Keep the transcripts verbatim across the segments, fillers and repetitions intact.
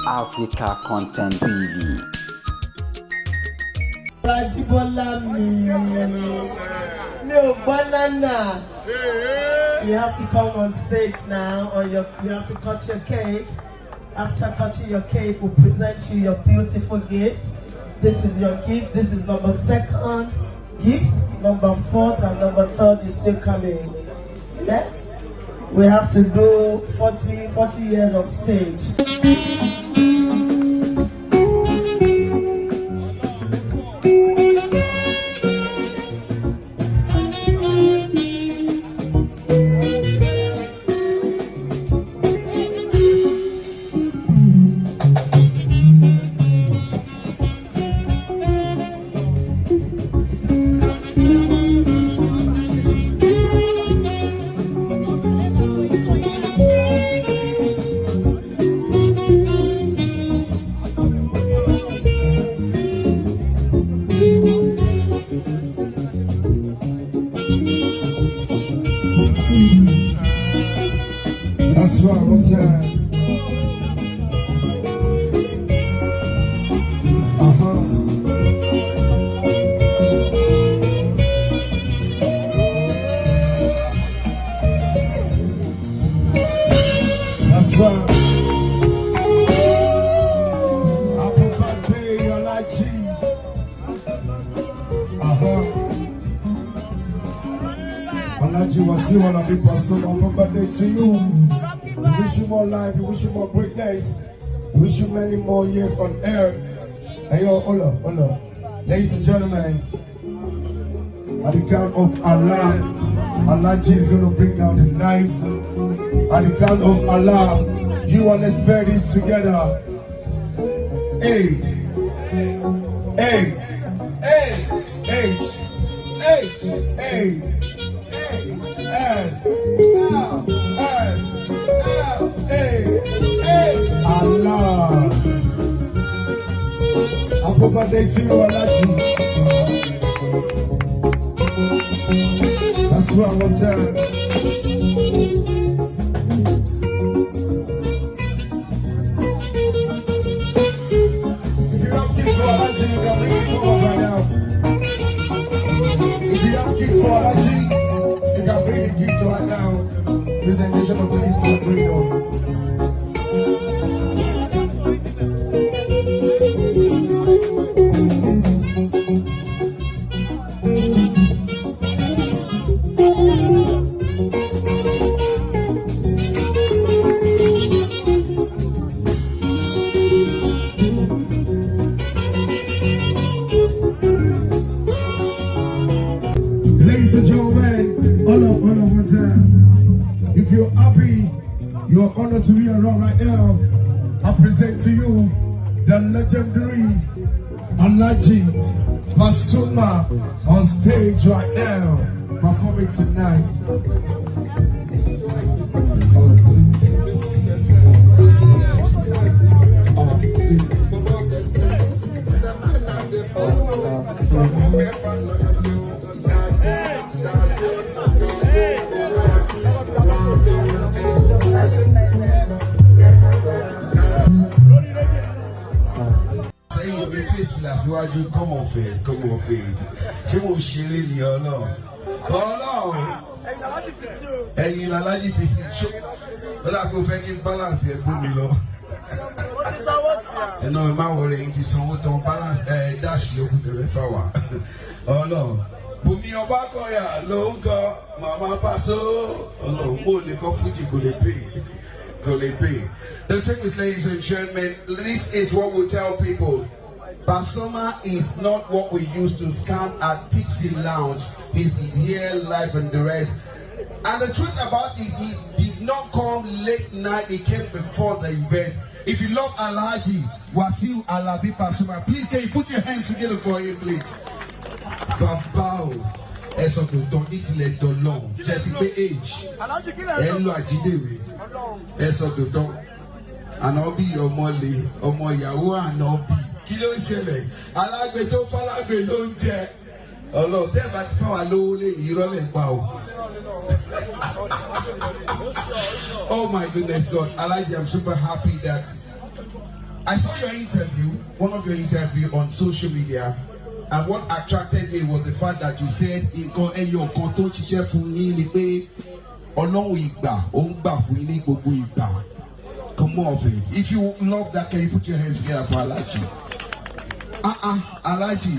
Africa Content T V. Ajibola mi. Mi ò gbọ́ nánà. You have to come on stage now. On your, you have to cut your cake. After cutting your cake, we present you your beautiful gift. This is your gift. This is number second gift. Number fourth and number third is still coming. Yeah? We have to do forty, forty years of stage. That's right, one time. Uh-huh. That's right. Happy birthday, Alhaji. Uh-huh. Alhaji Wasiu Alabi Pasuma, happy birthday to you. We wish you more life, we wish you more greatness, we wish you many more years on earth. Hey, yo, hold up, hold up. Ladies and gentlemen, at the count of Allah, Alhaji is gonna bring down the knife. At the count of Allah, you and let's bear this together. Hey, hey, hey, hey, H, H, A, A, L, L, L, A, A, Allah. Happy birthday to you, Alhaji. That's what I want to tell you. If you have kids for Alhaji, you can bring it forward right now. If you have kids for Alhaji, you can bring the kids right now. Presentation of the kids for freedom. Ladies and gentlemen, all up, all up one time. If you're happy, you're honored to be around right now. I present to you the legendary Alhaji Pasuma on stage right now, performing tonight. Sẹ́yìn omi fèsì làṣíwájú, come on first, come on first. Ṣé mo ṣeré ni Ọlọ́run? Ọlọ́run. Ẹ̀yin làlájì fi sí ṣó. Ó dà pé o fẹ́ kí n balance ẹ̀ gbó mi lọ. Ẹ náà ẹ má wọlé, ẹ̀yin ti sanwó tán, balance ẹ̀ dash ló kù tẹ̀lé fáwa. Ọlọ́run. Bùnmi Ọbákọ̀yà ló ń kọ Màmá Paso. Ọlọ́run, mo lè kọ́ Fuji, kò lè pay. Kò lè pay. The thing is, ladies and gentlemen, this is what we tell people. Pasuma is not what we use to scam at Tipsy Lounge. He's here live and the rest. And the truth about it, he did not come late night. He came before the event. If you love Alhaji Wasiu Alabi Pasuma, please can you put your hands together for him, please? Bàbá o, ẹ sọ tòótọ́, ní tilẹ̀ dọ̀lọ́, ṣe ti pé age, ẹ ń lo àjídèwé, ẹ sọ tòótọ́. Ànábì ọmọ le, ọmọ ìyàwó ànábì. Kí ló ń ṣẹlẹ̀? Alágbe tó fálágbe ló ń jẹ. Ọlọ́run, tẹ́ ẹ bá ti fáwa lówó lé ní irọ́ lẹ̀ ń pa o. Oh my goodness God, Alhaji, I'm super happy that I saw your interview, one of your interview on social media, and what attracted me was the fact that you said nǹkan ẹyọ kan tó ṣiṣẹ́ fún yín ni pé Ọlọ́run ìgbà ó ń gbà fún yín ní gbogbo ìgbà. Come off it. If you love that, can you put your hands together for Alhaji? Ah ah, Alhaji.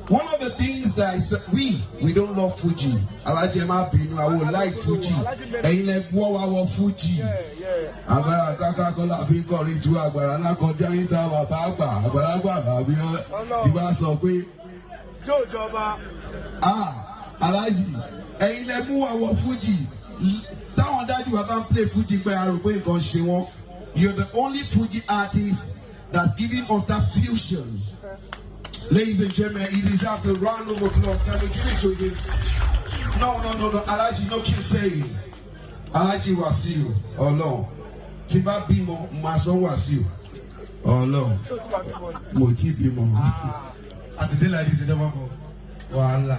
One of the things that I said, we we don't love Fuji. Alhaji, ẹ má bínú, I would like Fuji. Ẹ̀yin lẹ gbọ́ wa wọ Fuji. Agbára káká kọ́ la fi ń kọrin tú agbára ńlá kọjá yín tá a bàbá àgbà àgbàlagbà àbí tí bá sọ pé Jóòjọba. Ah, Alhaji, ẹ̀yin lẹ mú wa wọ Fuji. Táwọn dádì wa bá ń play Fuji pé a rò pé nǹkan ṣe wọ́n. You're the only Fuji artist that's giving us that fusion. Ladies and gentlemen, he deserves a round of applause. Can we give it to him? No, no, no, no. Alhaji, no keep saying. Alhaji Wasiu, Ọlọ́run. Tí bá bímọ, màá sọ Wasiu. Ọlọ́run. Mo ti bímọ. As e dey like this, you never go. Wahala.